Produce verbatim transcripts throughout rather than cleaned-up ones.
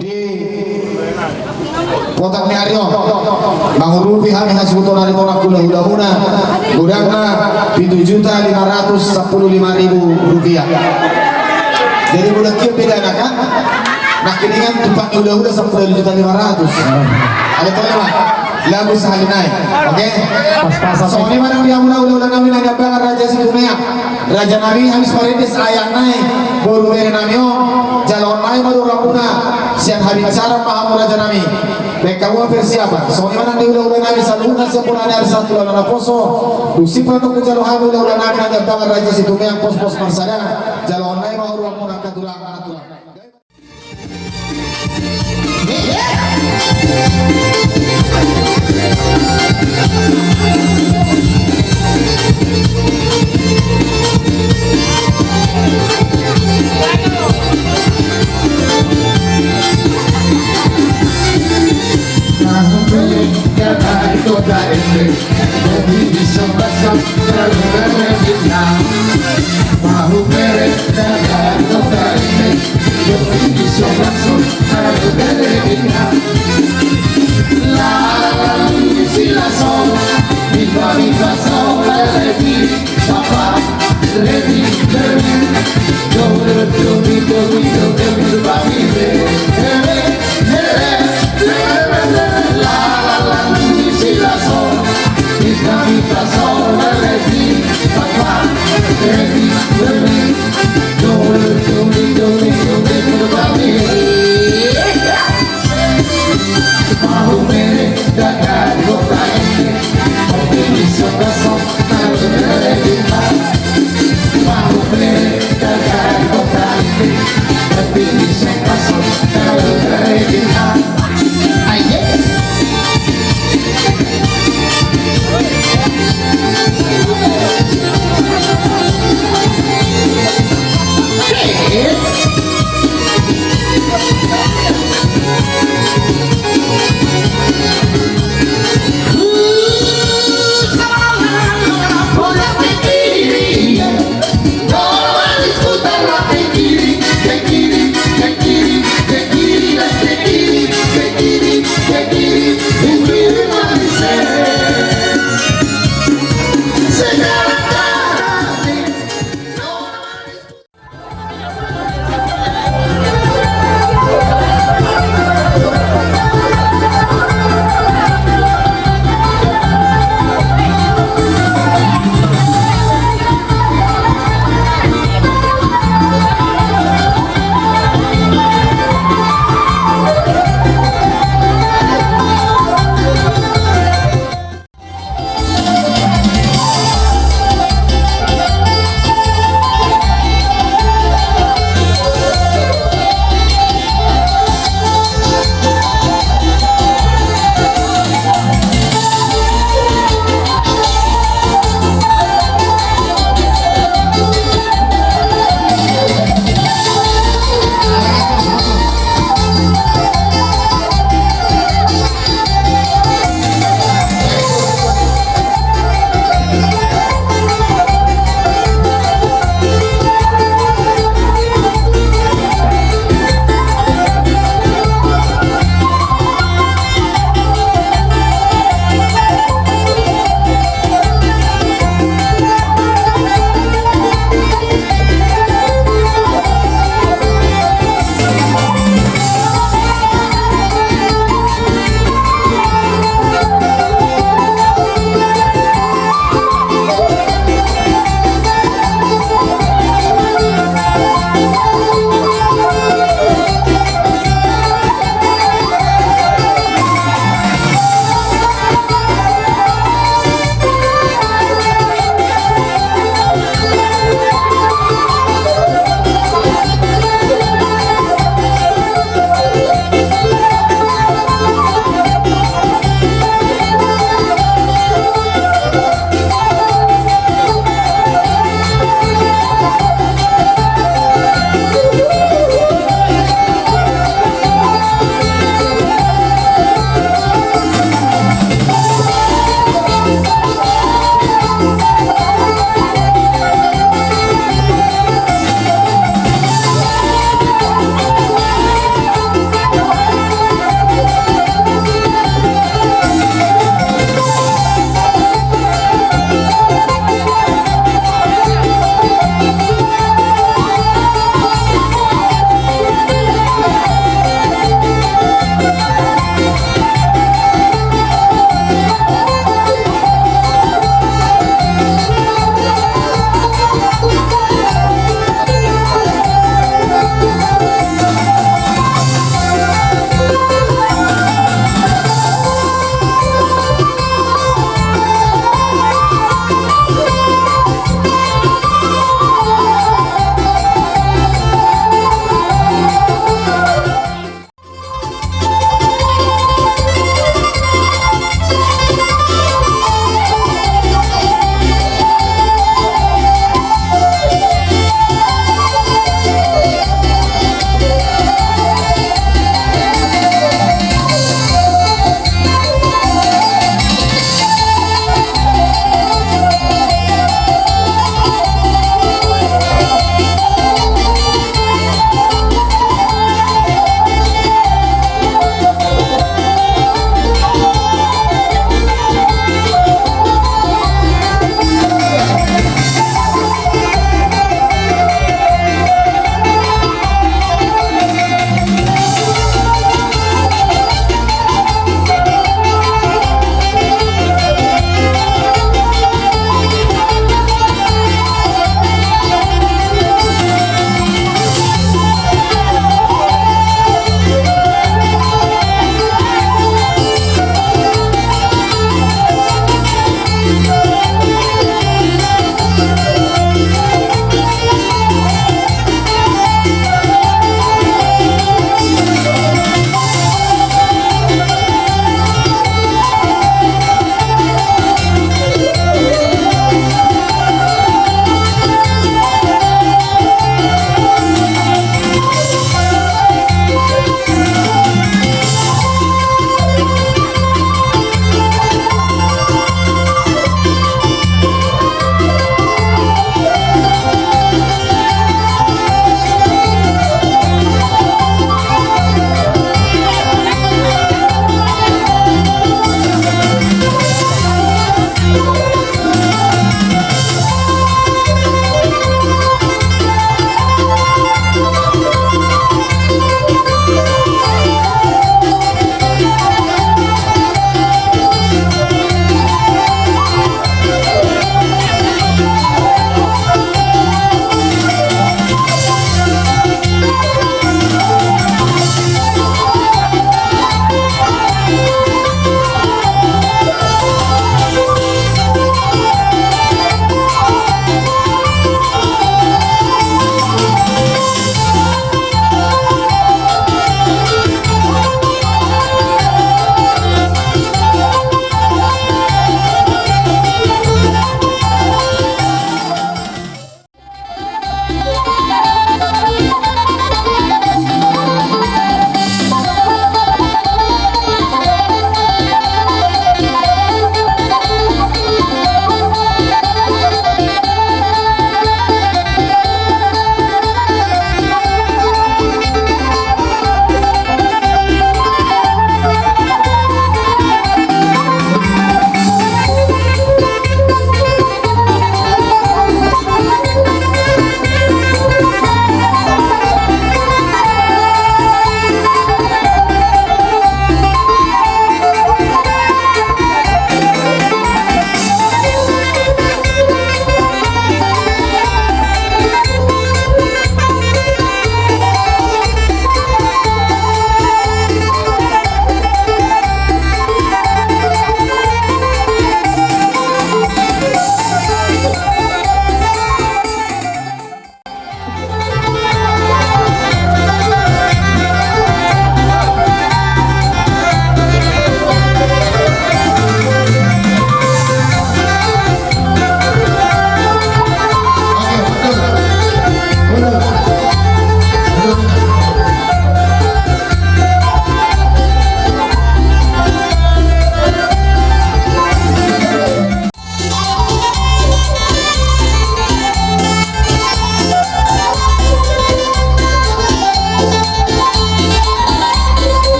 Di potak ni ari on, mangurupi hami hasuhuton ari tolap hulahulamuna, godangna pitu juta lima ratus sampulu lima ribu rupiah. Jadi godang hian bedana kan? Nangkiningan tumpak ni hulahula sampulu juta lima ratus. Ada tolap. Lagu sahali nai. Oke? Pas-pasan. Songon i ma nang di hamuna hulahula nami na niambangan Raja Situmeang. Raja nami, habis marende ayah nai, boru bere nami on, jaloon nai ma do ramuna sian habinsaran ma hamu raja nami. Baen hamu ma persiapan. Songon i ma nang di hulahula nami saluhutna sian bona ni ari Sahat tu ala naposo. Dung simpul antong hujalo hami hulahula nami na niambangan Raja Situmeang, pospos marsada. Jaloon nai ma do ramuna angka tulang, angka tulang.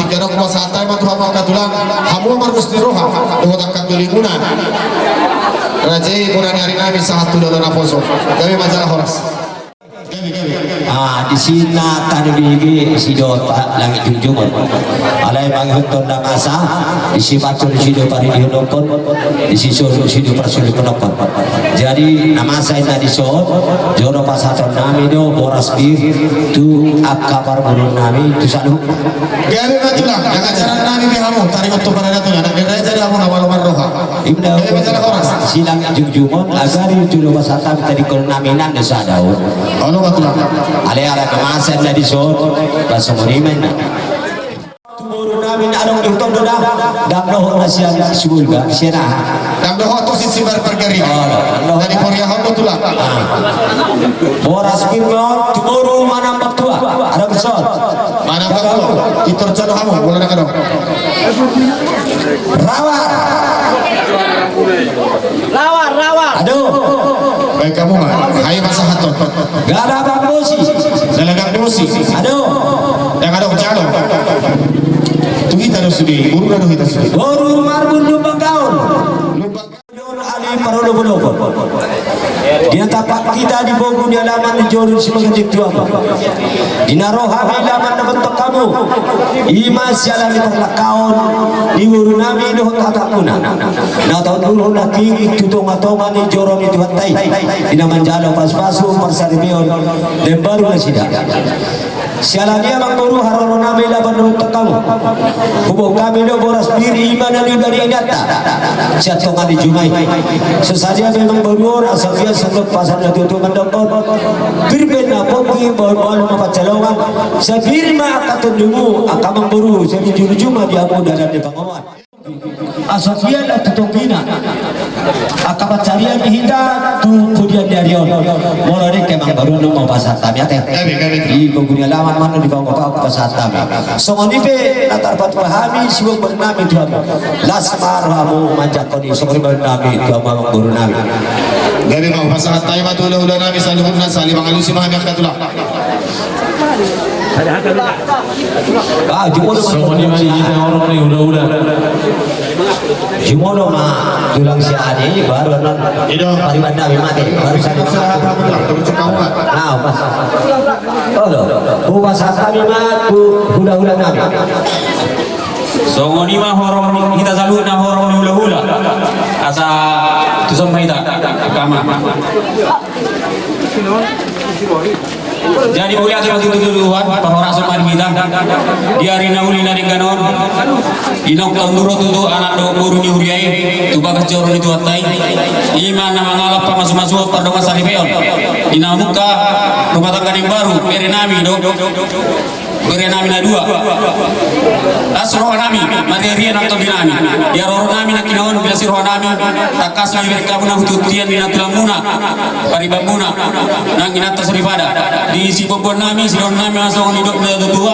Jadok pasahat hami ma tu hamu angka tulang, hamu ma margus ni roha dohot angka tolimuna. Raja i bona ni ari nami sahat tu hulahula naposo. Gabe ma jala horas. Ah, di si na tano di bege, di si do langit jungjungon. Alai mangihuthon na masa, di si mansur, di si do paridihonophon, di si soru, di si do parsulihonophon. Jadi na masa inna di son, jolo pasahaton nami do boras pir tu angka parboru nami tu saluhutna. Gabe ma tulang, angka acara nami be hamu, taringot tu paradaton, anak ni raja do hamu na malo marroha. Ima do. Gabe ma jala horas. Si langit jungjungon, agari jolo pasahat hami tadingkon nami nang do sada on. Olo ma tulang. Alai ala na masa inna di son, ba songon i ma inna. Tu boru nami na adong di tondo da, dang dohot na sian Sibolga, sian aha? Dang dohot tu si Sibar Pergeri. Oh, dang dohot. Jadi poriahon do tulang. Ah. Boras pir ma on tu boru Manambak Tua. Adong di son. Manambak Tua. Pintor jolo hamu, bola na adong. Rawa. Rawa, rawa. Aduh. Baen hamu ma. Hayu pasahathon. Galagang Bosi. Galagang Bosi. Aduh. Dang adong jalo. Tu hita do sude, boru na do hita sude. Boru Marbun Lumban Gaol. Lumban Gaol. Alai parolopolopon. Di na tampak hita di pogu ni alaman ni joro ni Simanjujung tu hamu. Di na ro hami alaman na bontok hamu. Ima siala ni parlangkaon ni boru nami dohot hatahononmuna. Na taundulhon na tinggi tu tongatonga ni joro ni Tuhanta i. Di na manjalo pasupasu parsaripeon na imbaru nasida. Siala ni i amang boru haroro nami laban na bontok hamu. Huboan hami do boras pir ima na niula ni inanta. Sian tonga ni juma i. So sadia pe amang boru on, asa biasa do pasahat na tuatua mandokkon. Pir pe na pongki, baoa ma pansalongan. Sai pir ma angka tondimu, angka amang boru, sai jujur juma di hamu dalan ni pangomoan. Asa biar tu tonggina. Angka pansarian ni hita tu pudian ni ari on. Molo dengke amang boru, nunga pasahat hami ate. Gabe, gabe. Di pogu ni alaman ma na di pangomoan pasahat hami. Songon i pe na tarpatupa hami siboan nami tu hamu. Las ma rohamu manjangkon i, songon i ma nami tu hamu amang boru nami. Gabe ma, pasahat hami ma tu hulahula nami saluhutna, sahali mangalusi ma hami angka tulang. Ah, jumolo ma. Songon i ma di hita horong ni hulahula. Jumolo ma tulang sian i, baru annon. Ido. Pariban nami mate, baru sada. Ah, pas. Olo, hupasahat hami ma tu hulahula nami. Songon i ma horong ni hita saluhutna, horong ni hulahula. Asa tuson ma hita. Kama. Jadi mauliate ma tutu tu Tuhan, parhorasan ma di hita. Di ari na uli na denggan on, di naung taundul ro tutu anak dohot boru ni huria i tu bagas joro ni Tuhanta i. Ima na mangalap pamasumasuon pardongansaripeon. Di na mungka rumah tangga na imbaru, bere nami do. Bere nami na dua. Las roha nami, marriaria nang tondi nami. Di haroro nami nangkin on, las roha nami. Tangkas ma dibereng hamu na hutihutian di na tulangmuna, paribanmuna, nang inanta soripada. Di siboanboan nami, sidohonon nami ma songon nidok ni natuatua.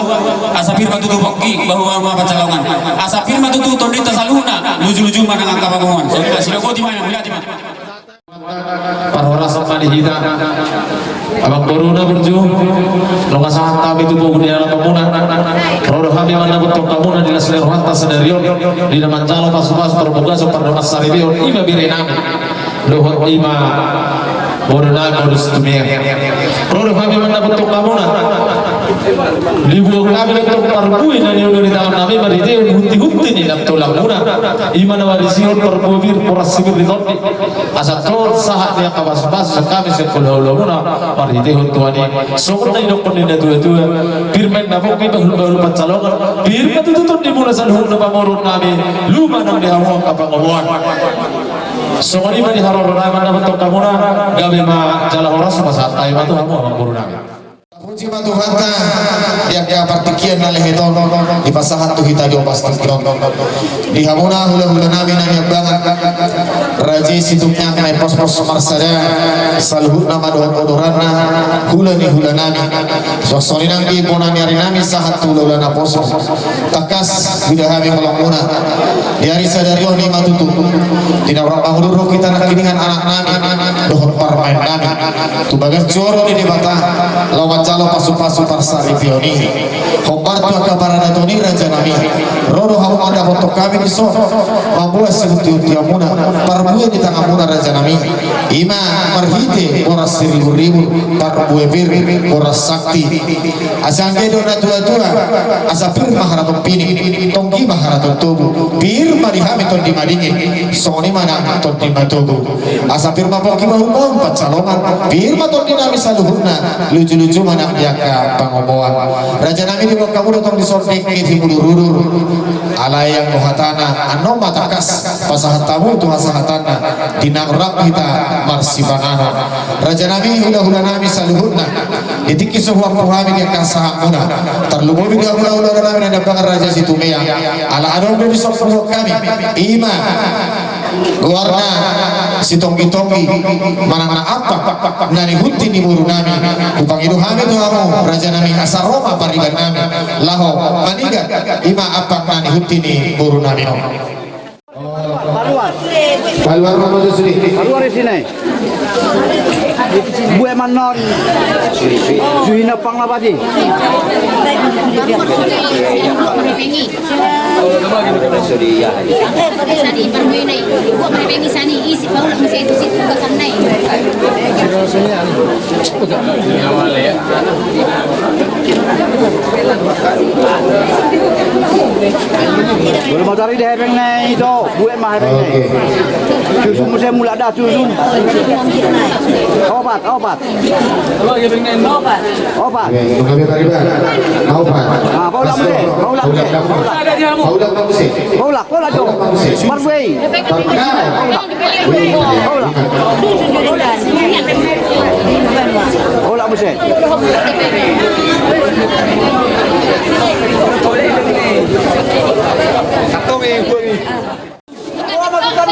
Asa pir ma tutu pongki, baoa ma pansalongan. Asa pir ma tutu tondinta saluhutna, lujuluju ma nang angka pangomoan. Songon i ma, sidok boti ma, mauliate ma. Parhorasan ma di hita. Amang boru na burju, nunga sahat hami tu pogu ni alamanmuna. Ro do hami mandapothon hamuna di las ni rohanta sadari on, di na manjalo pasupasu parbagason pardongansaripeon, ima bere nami. Dohot ima boru nami boru Situmeang. Ro do hami mandapothon hamuna. Diboan hami do antong parbue na niula ni tangan nami marhitehon huntihunti ni nantulangmuna. Ima na marisihon parbue pir, boras sipir di tondi. Asa tong sahat ni angka pasupasu sian hami sian hulahulamuna marhitehon Tuhan i. Songon na nidokkon ni natuatua, pir ma inna pongki, bahulbahul pansalongan, pir ma tutu tondimuna saluhutna pamoruon nami, luma nang di hamu angka pangomoan. Songon i ma di haroro nami mandapothon hamuna, gabe ma jala horas, pasahat hami ma tu hamu amang boru nami. Puji ma Tuhanta, di angka partingkian na lehet on, dipasahat tu hita di ombas tingki on. Di hamuna hulahula nami na niambangan, raja i Situmeang na nipospos marsada, saluhutna ma dohot odoranna, hula ni hula nami. Songon i nang di bona ni ari nami sahat tu hulahula naposo. Tangkas, Suda hami holongmuna di ari sadari on, ima tutu di na mangudurhon hita nangkiningan anaknami dohot parumaennami tu bagas joro ni Debata, laho manjalo pasupasu parsaripeon i. Hombar tu angka paradaton i, rajanami, ro do hamu mandapothon hami dison, mamboan sihuntihuntihonmuna parbue ni tanganmuna, rajanami, ima marhite boras siriburibu, parbue pir, boras sakti. Asa anggiat didok natuatua, asa pir ma haratonpi, tonggi ma haraton tobu, pir ma di hami tondi madingin, songon i ma nang tondi matogu. Asa pir ma pongki bahulbahul pansalongan, pir ma tondinami saluhutna, lujuluju ma nang di angka pangomoan. Rajanami, diboan hamu do tong dison dengke simudurudur. Alai anggo hatana, annon ma tangkas pasahat hamu tu hasahatanna di na rap hita marsipanganon. Rajanami, hulahulanami saluhutna, di tingki so huampu hami di angka sahatmuna, tarlumobi di hamu hulahulanami na di Ambangan Raja Situmeang, ala adong do dison huboan hami, ima goarna Sitonggitonggi manang na ampang na nihunti ni borunami. Hupangido hami tu hamu, rajanami, asa ro ma paribannami laho manigat ima ampang na nihunti ni borunami on. Paluar. Paluar ma muse sude. Paluar isi nai. Buat manon. Suhina pang lapati. Molo matari di hepeng nai, ito, buat ma hepeng nai. Oke. Susu muse, mulak da susu. Opat, opat. Opat. Oke, mangkabi tariban. Opat. Ah, paulak muse, paulak muse, paulak. Paulak muse. Paulak, paulak jo. Paulak muse. Marbuei. Paulak. Paulak. Paulak muse.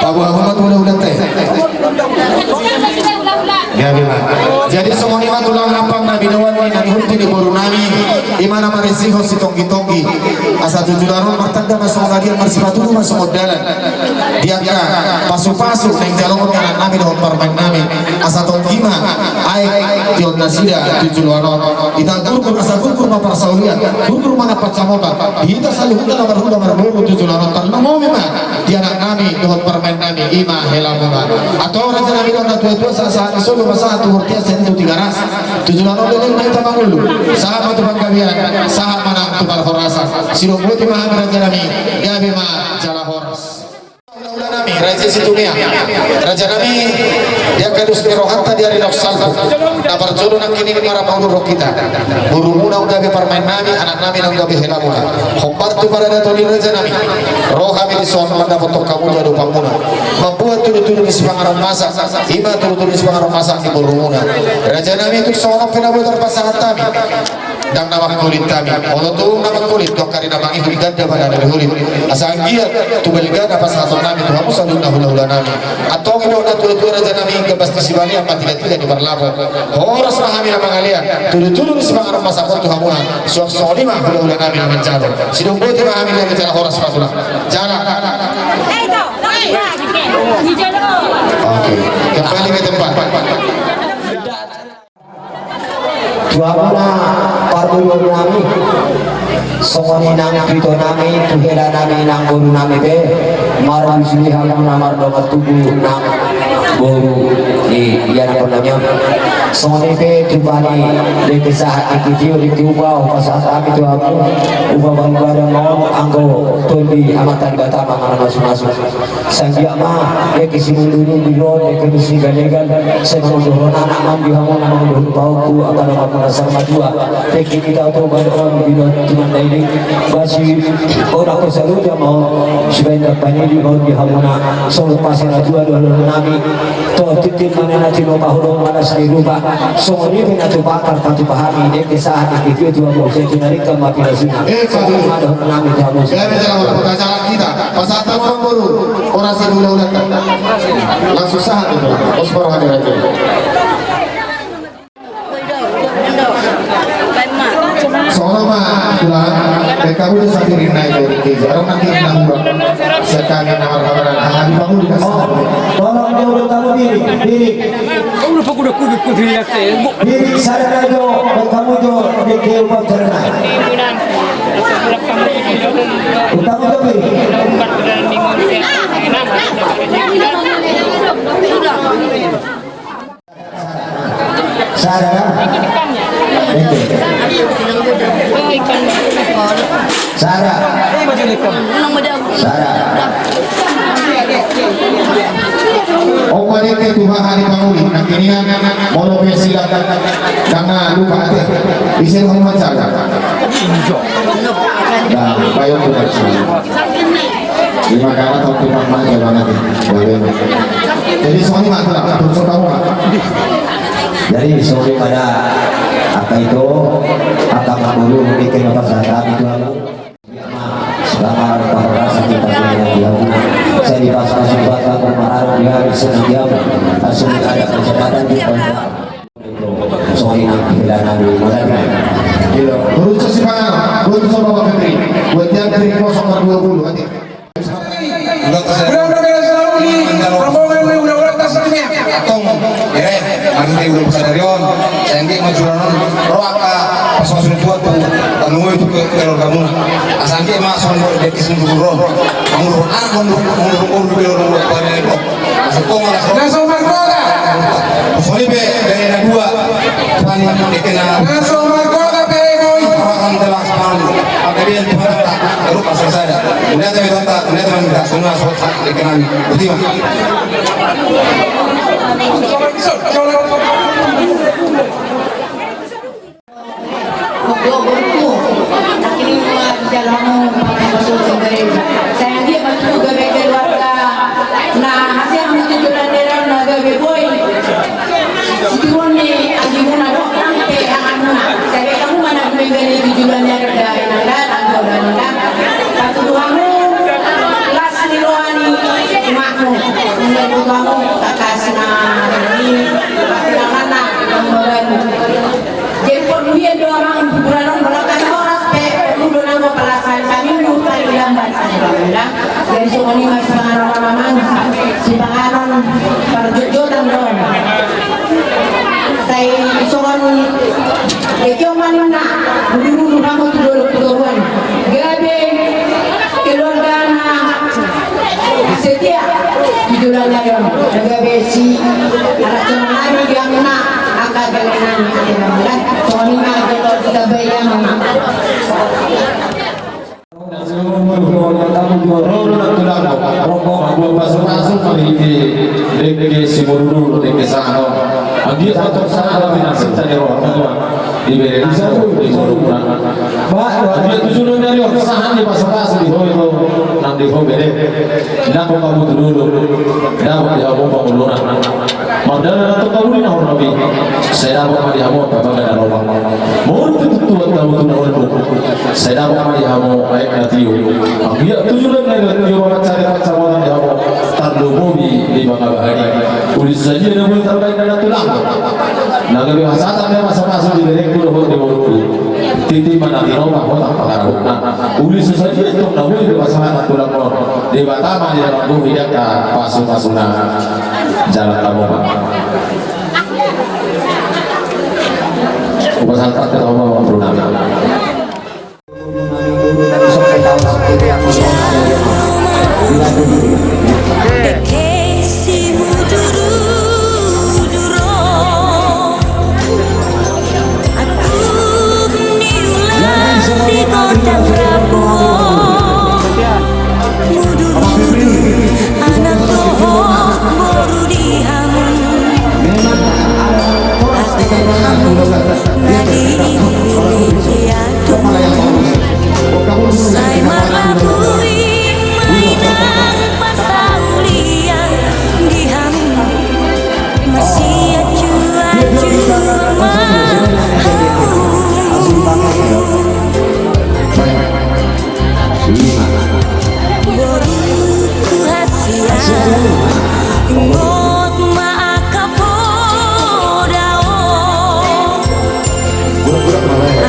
Paboa ma tu hulahulanta. Gabe ma. Jadi songon i ma tulang ampang na binoan ni na nihunti ni borunami, ima na marisihon Sitonggitonggi. Asa tu joloan on martanda ma songon adia, marsipatudu ma songon dalan di angka pasupasu naeng jaloon ni anaknami dohot parumaennami. Asa tonggi ma aek tion nasida tu joloan on. Ita gurgur, asa gurgur ma parsaulian, gurgur ma nang pansamotan di hita saluhutna na marhula marboru tu joloan on. Tarlumobi ma di anaknami dohot parumaennami, ima helamuna. Antong rajanami, dohot natuatua, sahat-sahat ni solu ma sahat tu bortean, sahat tu Tigaras. Tu joloan on leleng ma hita mangolu, sahat ma tu panggabean, sahat ma nang tu parhorasan. Sidung boti ma hami rajanami, gabe ma jala horas. Hulahulanami raja Situmeang, rajanami, di angka dos ni rohanta di ari naung salpu, na parjolo nangkiningan marpangudur roha hita. Borumuna naung gabe parumaennami, anaknami naung gabe helamuna. Hombar tu paradaton i rajanami, ro hami dison mandapothon hamu tu adopanmuna, mamboan tudutudu ni sipanganon masak, ima tudutudu ni sipanganon masak ni borumuna. Rajanami, tung songon on pe na boi tarpasahat hami. Ndang na mangkulit hami. Molo tung na mangkulit, tu angka ari na mangihut, ganda ma na nihulit. Asa anggiat tu balga na pasahatonnami tu hamu saluhutna hulahulanami. Antong i do natuatua rajanami, gambas ni sibalian ma tilatilan ni parlapo. Horas ma hami na mangalean, tudutudu ni sipanganon masak on tu hamuna. Suang songon i ma hulahulanami na manjalo. Sidung boti ma hami, gabe jala horas ma tulang. Jala. Oke, kembali ke tempat. Tu hamuna parboruonnami, songon i nang tu itonami, tu helanami nang borunami pe, marujung di hamuna mardongan tubu nang boru ni ianakhonnami on. Songon i pe tu bani dengke sahat ni tio, dengke upa, hupasahat hami tu hamu, upa baru gadang on, anggo tondi Amanta Debata ma na mamasu-masu. Sai anggiat ma dengke simudurudur on, dengke sileganlegan, sai mangudurhon anak ma di hamu, mangudurhon pahompu, angka donganmuna saur matua. Dengke ni Tao Toga on, binoan tu Mandailing, basi on, angka saluhutna ma on, sibaen na panidi ma on di hamuna. Songon pasa na tua dohononnami, tohot tintin ma na tinopa, hodo ma las ni rupa. Songon i pe na tupa tarpatupa hami, dengke sahat, dengke tio, tua muse, tinadingkan ma pinasuna. Eh, songon i ma dohononnami tu hamu. Gabe jala horas, pasahat hita. Pasahat ma boru, horas ni hulahulanta. Langsung sahat, os, parhadi raja. Songon on ma tulang, baen hamu do sapiring nai, Adong nangkin na hurang. Sian hami na marhahamaranggi, hami panguli na. Oh, tolong jo, tamu diri, diri. Udah pakuda-kuda, kuda lihat, eh. Diri, sada jo, tamu jo, diri, diri, tamu jo, diri. Sada. Sada. Sada. Opa dengke tu haha ni panguli, nangkiningan, molo pe sila, dang lupa ate. Ise roha manjaga. Nah, bayo tu. Ima kara tau tukang manja banget ya. Boleh. Jadi songon i ma, atur, atur, so tau ma. Jadi songon i ma da, angka ito, angka pangulu, bikin apa saja itu. Sekarang pamerasan kita punya dia. Saya dibahas masuk bakal pemarahan dia, bisa diam. Langsung ada kesempatan di. Songon i nang pihilana di modal. Iya. Terus si Pangan, gua tuh sama Bapak Fitri. Buat tiang kiri kosong nomor dua puluh, nanti. Udah, udah beres lalu di rombongan ni, udah, udah tas ini. Tong, ya, nanti udah bisa dari on. Saya nggak mau jualan on. Roaka, pas masuk buat tuh, tanggung itu ke keluargamu. Asal nggak masuk di sini dulu. Kamu, aku, aku, aku, aku, aku, aku, aku, Na so margota. Songon i pe, bere na dua. Tuhan i, deke na. Na so margota pe, boi. Tuhan telah sepahan. Apa dia Tuhan tak? Baru pasal saya. Melihat kami tak, melihat kami tak. Semua soal tak, deke nami. Berdima. Boru, boru, nangkiningan ma di jala hamu, pasu-pasu sendiri. Sai anggiat ma tutu gabe keluarga na hasea hamu tu joloan ni ari on na gabe boi. Situruon ni anggi muna dohot nang pe angan muna. Sai baen hamu ma na dumenggan i tu joloan ni ari on da, inang da, tanggo da, inang da. Patudu hamu las ni roha ni umakmu. Nunga diboto hamu tangkas na i, las ni roha na, na umbaru. Jadi porlu hian do amang hiburan on, molo tangkas horas pe, porlu do nanggo palas sahali saminggu, sahali lambat, sahali lambat. Jadi songon i ma sipanganon amang, sipanganon parjotjotan do on. Sai songon i, deke on ma ninna, mudurmudur hamu tu dolok tu toruan. Gabe keluarga na setia di joloan ni ari on. Gabe si anak songon nami di hamuna angka gelleng nami, ate nami lah. Songon i ma jolo ditambai amang. Ro do na tulang, ro do na tulang. Ro do na tulang. Dengke si Mururu, dengke sahat. Anggiat ma tor sahat, tapi nasib tadi ro. Di bere na sahat, di Mururu. Ba, anggiat tu joloan ni ari on, sahat ni pasu-pasu di ho i ro, nang di ho bere. Dapot hamu tu dolok, dapot di hamu pangoloan. Mardalan na tong hamu di na hornobing, sai dapot ma di hamu angka baga na lomak. Molo pe tutu hamu tu na ombun, sai dapot ma di hamu aek na tio. Anggiat tu joloan ni ari on tio ma mansai pansamotan di hamu, tarlumobi di mangabahani. Uli sadia na boi tarbaen na tulang. Na gabe hasahatan ma pasu-pasu di berengku dohot di borungku. Titi ma na tinopa hotang pangarahutna. Uli so sadia tong na boi di pasahat na tulang on. Debata ma di dalam tubuh i angka pasu-pasuna. Jalan tabo ma. Upasahat tu hamu ma, Bro. Dengke si Muduru-duru. Agung ni ulaon si gondang rambu. Muduru-duru anak dohot boru di hamu. Anak hamu na di Ilikiatu. Sai marlabui ma inang pasaulian di hamu. Masiacu-acu ma hamu. Borungku hasian, ingot ma angka poda on.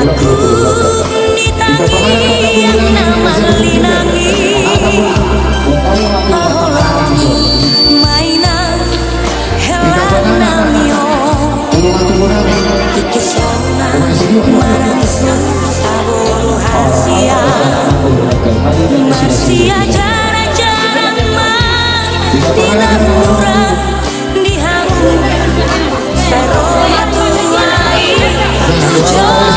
Agung ni tangiang na marlinang i. Ia jarang-jarang ma di napuran di hamu. Sai ro ma tuai tu jolo.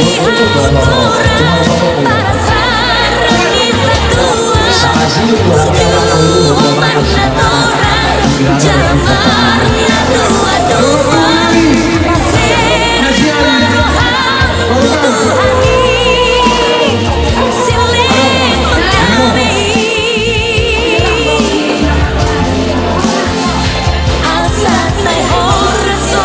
Di hamu pasaran ni satua. Tujuh oman na torang. Jaman na tua-tua. Selamat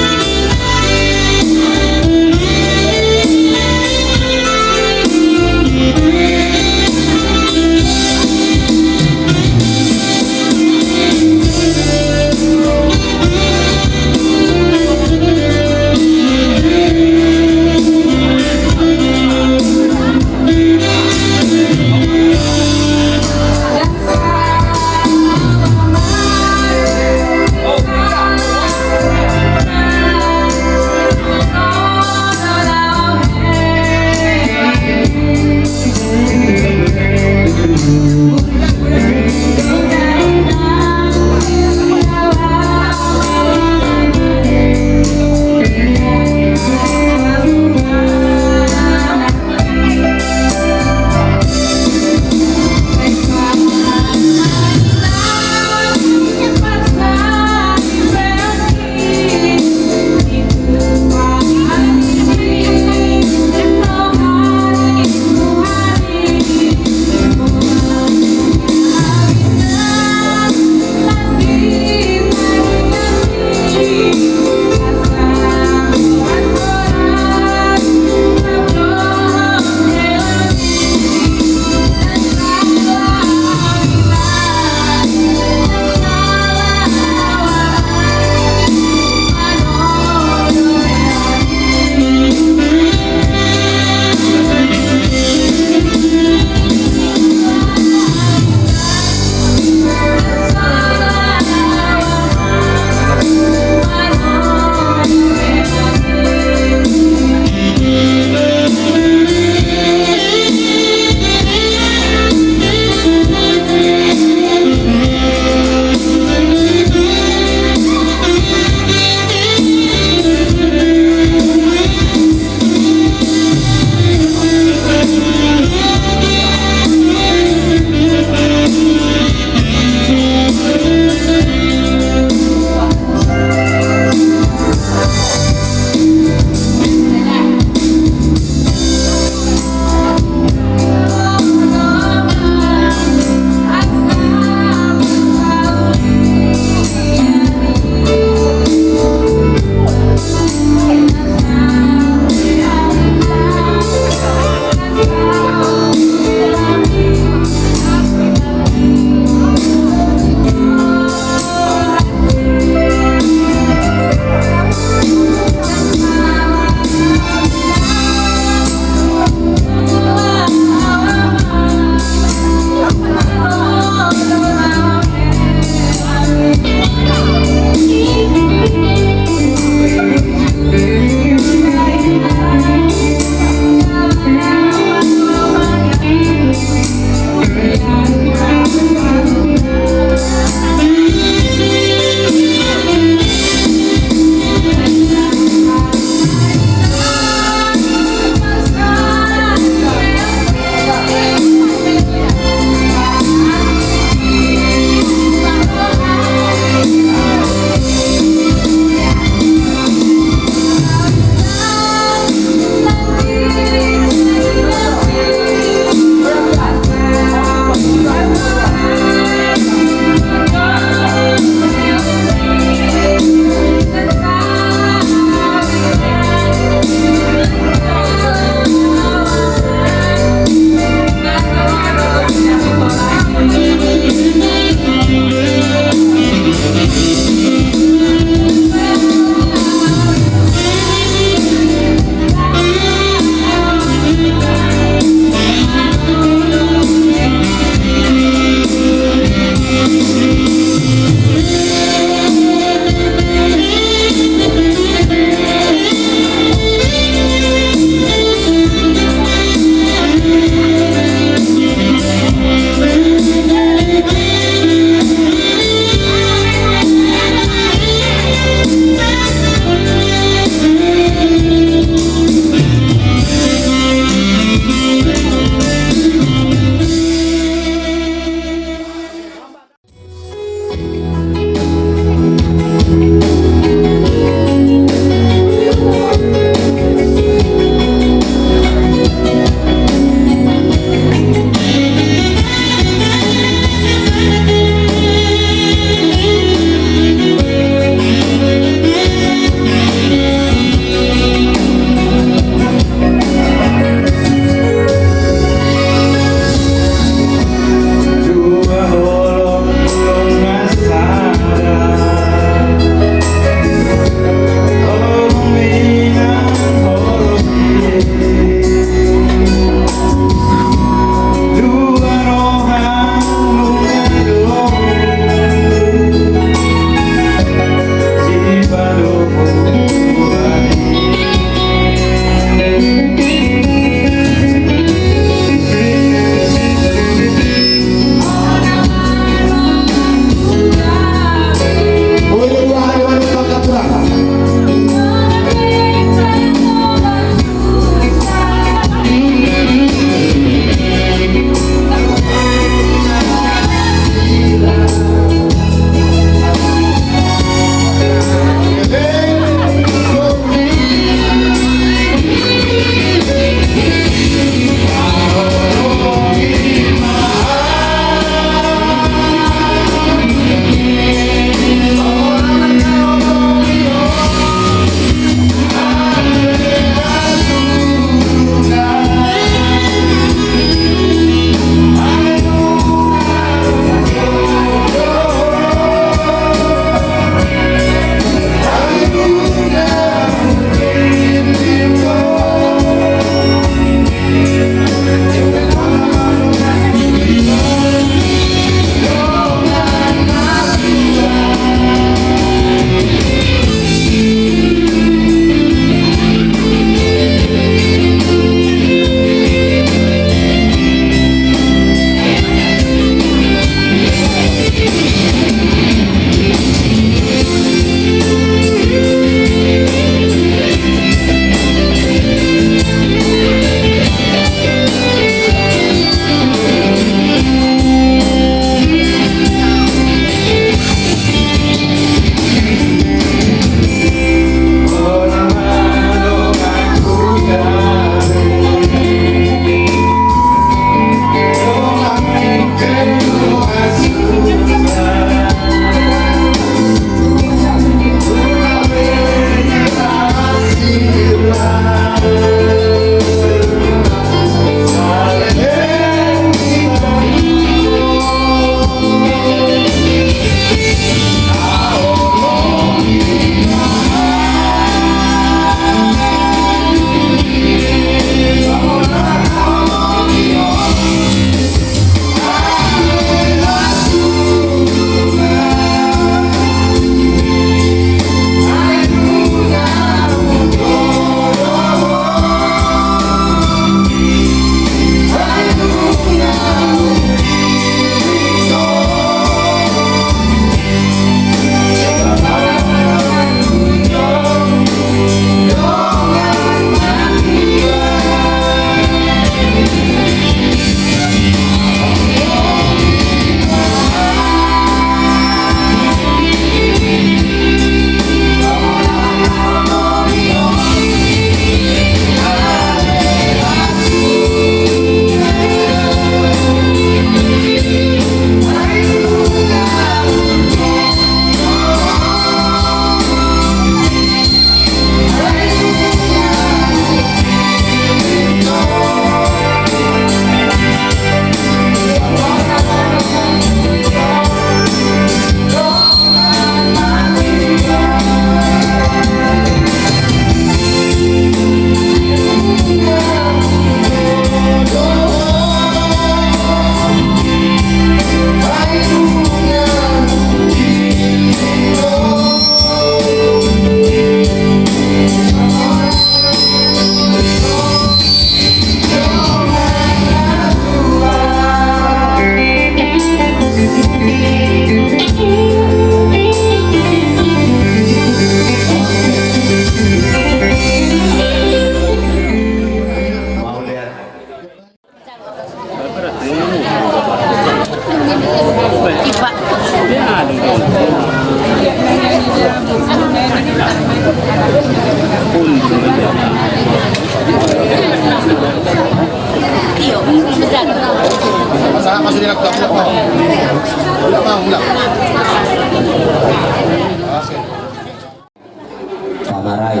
Tamarai,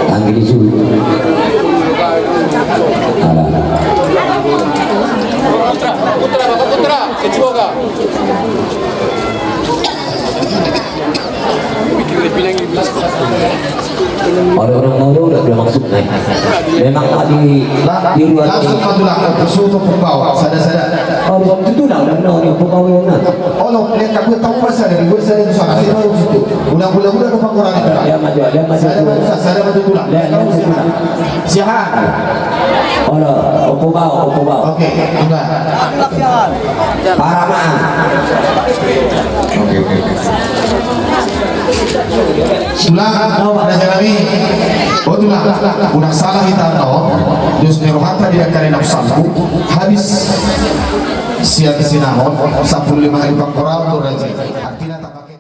tanggil isu. Ala. Orang-orang mau udah, udah maksudnya. Memang di, di luar. Langsung maju lah, ke Suto Pembau, sada-sada. Oh, di situ lah, udah kenal nih, Pembau yang mana? Oh, lo, lihat aku tahu masa dari gue, saya itu sana, saya tahu situ. Ulang, ulang, ulang, ulang, ulang. Dia maju, dia maju. Saya maju, saya maju pulang. Dia, dia maju pulang. Siapa? Olo, Opo Bao, Opo Bao. Oke, enggak. Paramaan. Oke, oke, oke. Tulang, raja nami. Oh, tulang. Udah salah kita, no. Jos ni rohanta di akar enak sapu. Habis siang sinamot, sapu lima hari pangkoral tu raja. Artinya tak pakai.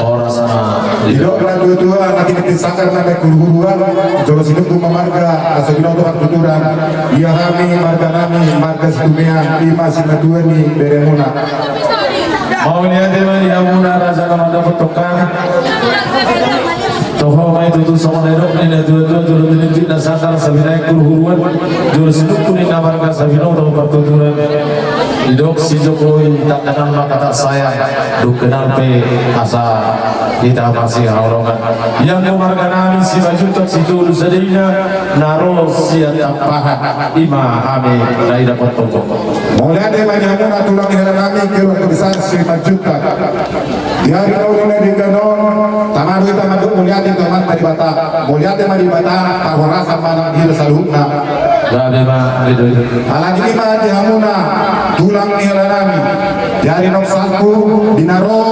Horas ma. Didok na tua-tua, na titi sanggar na baen huru-huruan, jolo sinungkun ma marga, asa binoto partuturan. Ia hami, marga nami, marga Situmean, ima simatua ni beremuna. Mauliate ma di hamuna raja na mandapothon hami. Toho ma i tutu songon na nidok ni na tua-tua, jolo tinitip na sanggar asa binaen huru-huruan, jolo sinungkun ninna marga asa binoto partuturan. Didok si Jokowi, tak kenal maka tak sayang, dung kenal pe asa hita masihaholongan. Ia anggo marga nami Simanjuntak Sitolu Sadari na ro sian Tampahan, ima hami na didapothon. Mauliate ma di hamuna tulang ni hela nami, keluarga besar Simanjuntak. Di ari na uli na denggan on, tama do hita mandok mauliate tu Amanta Debata. Mauliate ma di Debata, parhorasan ma nang di hita saluhutna. Gabe ma, gabe do. Alani i ma di hamuna tulang ni hela nami. Di ari naung salpu, di na ro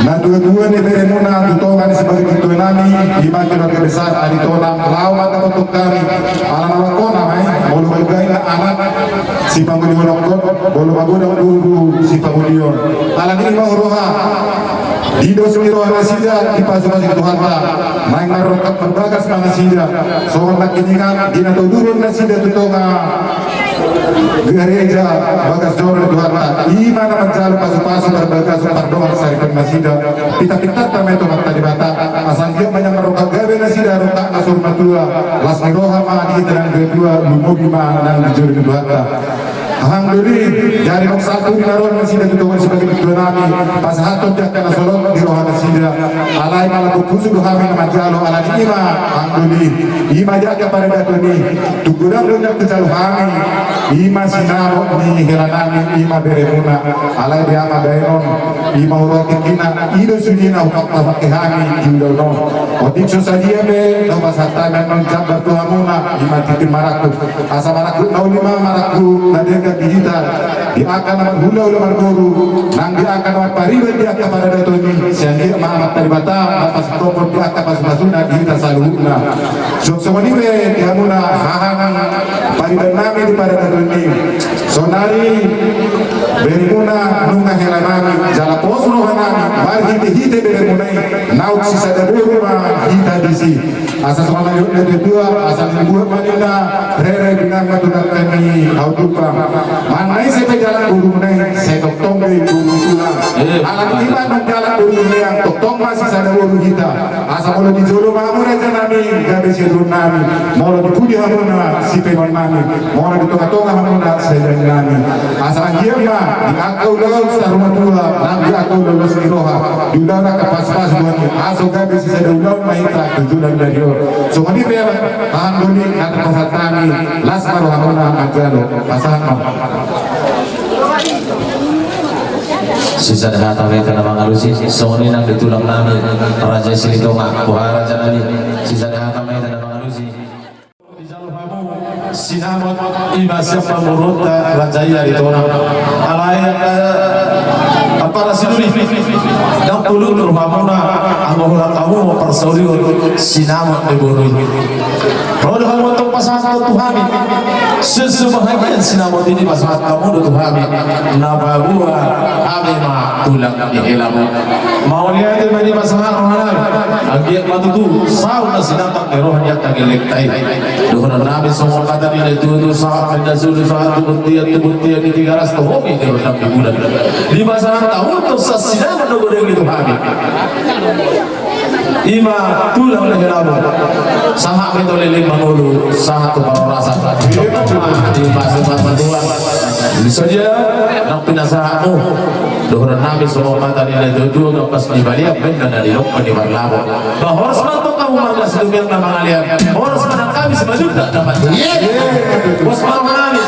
na tua-tua ni beremuna tu tonga ni sibagian tua nami, ima keluarga besar Aritonang, laho mandapothon hami. Ala na ulang hona ma i, molo gabe na anak sipangolihon, molo magodang boru sipangolihon. Alani i ma huroha, didos ni roha nasida, dipasu-pasu Tuhanta, naeng marrongkap marbagas ma nasida, songon nangkiningan di na tauduron nasida tu tonga gareja bagas joro ni Tuhanta. Ima na manjalo pasu-pasu marbagas pardongan saripeon nasida. Pinta-pintanta ma i tu Amanta Debata, asa anggiat ma nian marrongkap gabe nasida, rongkapna saur matua, las ni roha ma di hita nang dua-dua, lumobi ma nang di joro ni Tuhanta. Haha anggi, di ari naung salpu di na ro nasida tu tonga ni sibagian tua nami, pasahathon di angka na solot di roha nasida. Alai mala pungkusu do hami na manjalo, alani i ma haha anggi, ima di angka paradaton i, tung godang do na hujalo hami, ima sinamot ni hela nami, ima beremuna. Alai di ama baenon, ima huroha tingkina, i do sudena hupake hami di ulaon on. Otik so sadia pe na hupasahat hami annon jambar tu hamuna, ima tintin marangkup. Asa marangkup na uli ma marangkup na denggan di hita, di angka na marhula-hula marboru, nang di angka na marpariban di angka paradaton i, sai anggiat ma Amanta Debata na pasingkophon di angka pasu-pasuna di hita saluhutna. Suang songon i pe di hamuna haha anggi, pariban nami di paradaton i. Saonari beremuna nunga hela nami, jala pos roha nami, marhite-hite beremuna i, naung sisada boru ma hita disi. Asa songon na nidok ni na tua-tua, asa limbuat ma ninna rere, binanga tu dangka ni hau tupa. Manang na ise pe jalang borumuna i, sai tongtong do i boru tulang. Eh. Alani i ma nunga jalang borumuna i, tongtong ma sisada boru hita. Asa molo di jolo ma hamu raja nami, gabe siaduon nami. Molo di pudi hamuna, sipeonon nami. Molo di tonga-tonga hamuna, siaduon nami. Asa anggiat ma di angka ulaon saur matua, nang di angka ulaon las ni roha, di ulaon angka pasu-pasu Tuhan i, asa gabe sisada ulaon ma hita tu joloan ni ari on. Songon i pe haha anggi, na tarpasahat hami, las ma rohamuna manjalo. Pasahat ma. Sisada hata ma hita na mangalusi, songon i nang di tulang nami Raja Silitonga, boha raja nami, sisada hata ma hita na mangalusi. Dijalo hamu si Sinamot, ima sian pamoruonta Raja i Aritonang. Alai, eh, ampara siduri, ndang pola tu rohamuna, anggo holan hamu mamparsaulihon sinamot ni boru i. Ro do hamu antong pasahathon tu hami. Susubagian sinamot i dipasahat hamu do tu hami. Na paboa hami ma tulang ni helamu. Mauliate ma dipasahat rohanami. Anggiat ma tutu saut na sinamot ni roha ni angka gellengta i. Dohonon nami songon hata ni natuatua, sahat ma inna solu, sahat tu bontean, tu bontean di Tigaras, tu hami di rondang di bulan. Dipasahat hamu antong sinamot na godang i tu hami. Ima tulang ni helamu. Sahat ma i tu leleng mangolu, sahat tu parhorasan. Ima tulang. Ima sahat ma tulang. Bisa dia, nang pinasahatmu. Dohonon nami songon hata ni natuatua, gambas ni balian, baen na nidok ma ni parlamo. Ba horas ma antong hamu marga Situmeang na mangalean. Horas ma nang hami Simanjuntak na manjalo. Pos ma roha nami.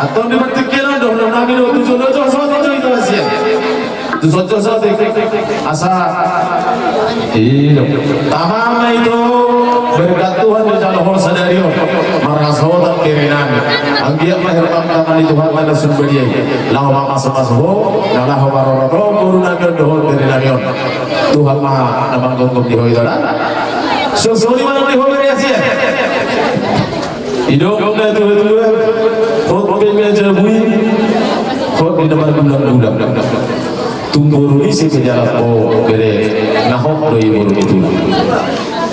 Antong di partingkian on dohonon nami do tu jolo jo sotik jo ito hasian. Tu jolo jo sotik. Asa. Iyo. Tama ma ito. Berkat Tuhan dijalo ho sadari on. Marhasohotan bere nami. Anggiat ma herbang tangan ni Tuhanta na sun badia i. Laho mamasumasu ho. Na laho marorot ho boru nami on dohot bere nami on. Tuhan ma na manggomgom di ho ito da. Songon i ma nang di ho bere hasian. Didok natuatua, hot pe na jabu i, hot di na margulanggulang. Tung boru ni si pe jalang ho bere, na hot do i boru ni tulang.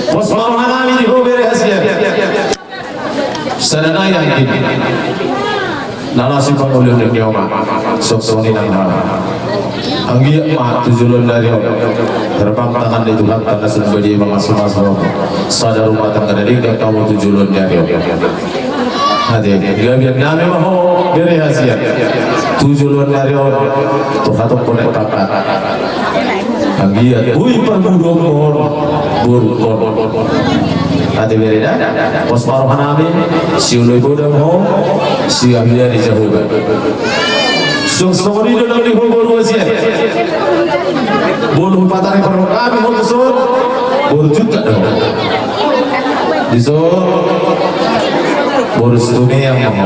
Pos ma roha nami di ho bere hasian. Sada nai anggi. Na laos sipangolion ni oma, songon i nang hami. Anggiat ma tu joloan ni ari on. Herbang tangan ni Tuhanta na sun badia i mamasumasu hamu. Sada rumah tangga na denggan hamu tu joloan ni ari on. Ate, gabean nami ma ho, bere hasian. Tu joloan ni ari on. Tu hatop konek pakat. Anggiat, ui, parbudo on, boru on. Ate bere da, pos ma roha nami, sioloi boda ma ho, siahiahi jahoba. Songon i do nang di ho boru hasian. Molo hupatarik parrohahon nami ho tu son, boru Juntak do ho. Di son, boru Situmeang ma ho.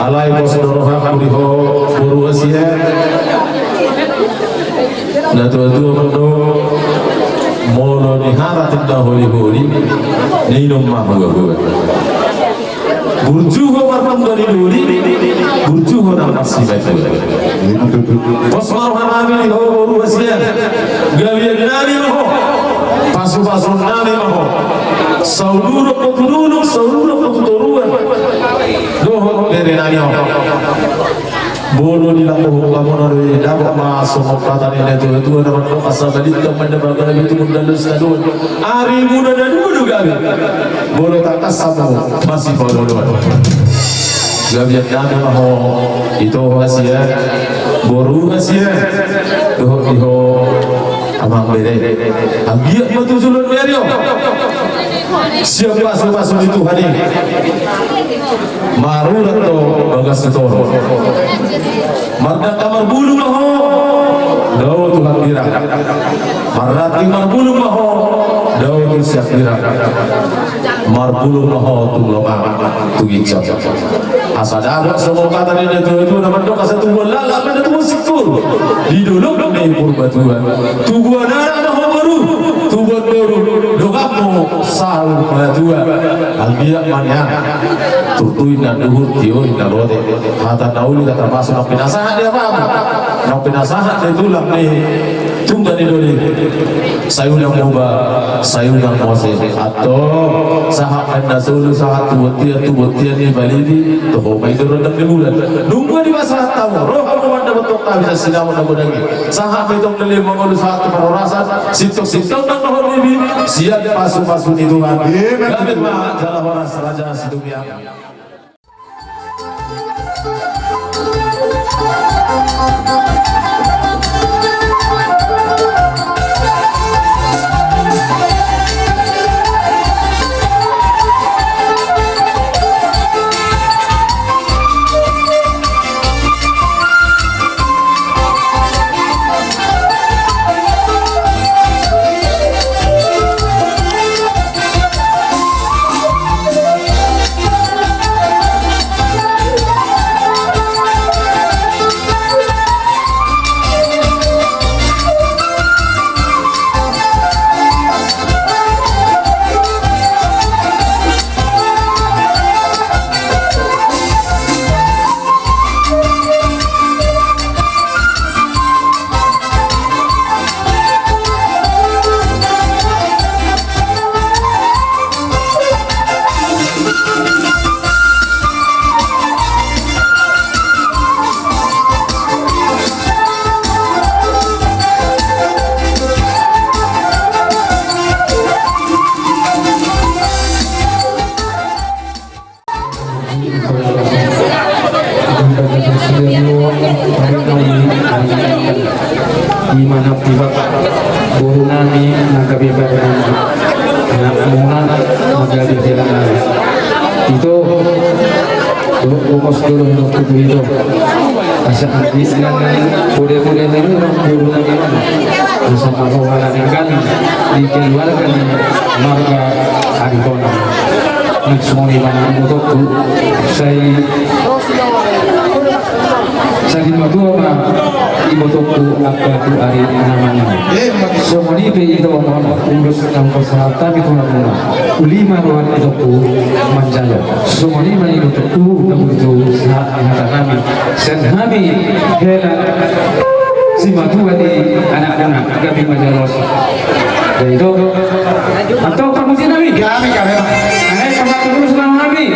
Alai pos do rohangku di ho boru hasian. Natuatua mandok, molo niharat inna holiholi, ninum ma huahua. Burju ho marnungga ni doli, burju ho nang marsimatua. Pos ma roha nami di ho boru hasian. Gabean nami ma ho. Pasupasu nami ma ho. Saululun ma tu dolok, saululun ma tu toruan. Dohot bere nami on. Molo dilangkohon hamuna do i, dapot ma songon hata ni natuatua na mandok, asa balintang ma inna bagala, bitu mundalus taduan. Arimuna na dua do gabe. Molo tangkas hamu masipaoloan. Gabean nami ma ho, ito ho hasian, boru hasian. Dohot di ho amang bere. Anggiat ma tu joloan ni ari on. Sian pasupasu ni Tuhan i. Marurat do bagas tu toru. Mardangka marbulung ma ho, dao tu hambirang. Marranting marbulung ma ho, dao tu siambirang. Marbulung ma ho tu lomang, tu ginjang. Asa dapot songon hata ni natuatua na mandok, asa tubuan laklak ma inna tubuan singkoru. Di dolok ni Purbatua. Tubuan anak ma ho boru, tubuan boru, donganmu saur matua. Anggiat ma nian. Turtu inna duhut, tio inna lote. Hata na uli, hata pasu, nang pinasahat ni apamu, nang pinasahat ni tulang ni tungga ni doli. Sai unang muba, sai unang mose. Antong, sahat ma inna solu, sahat tu bontean, tu bontean ni Balibi, toho ma i tu rondang ni bulan. Dung ma dipasahat hamu, ro hamu mandapothon hami sian sinamot na godang i. Sahat ma i tu leleng mangolu, sahat tu parhorasan, sintong-sintong nang dohot bibi, sian pasupasu ni Tuhan. Gabe ma jala horas Raja Situmeang. Ima na pipat boru nami na gabe badan anak muna na gabe hela nami. Ito, bungos dulu untuk ito. Asa andi silang pode-pode nami orang boru nami. Asa mago wala ninggal di keluarga ni marga Arifona. Nang songon i ma na botoku sai Sai matua ma ibotokku angka tu ari na mangihut. Songon i pe ito ma ulos nang pasahat hami tu hamuna. Uli ma roha ni itokku manjalo. Songon i ma ibotokku na burju sahat ni hata nami. Sian hami hela simatua ni anakmuna gabe manjalo. Jadi ito. Antong pamuji nami. Gabe gabe. Ae pasahat ulos nang hami.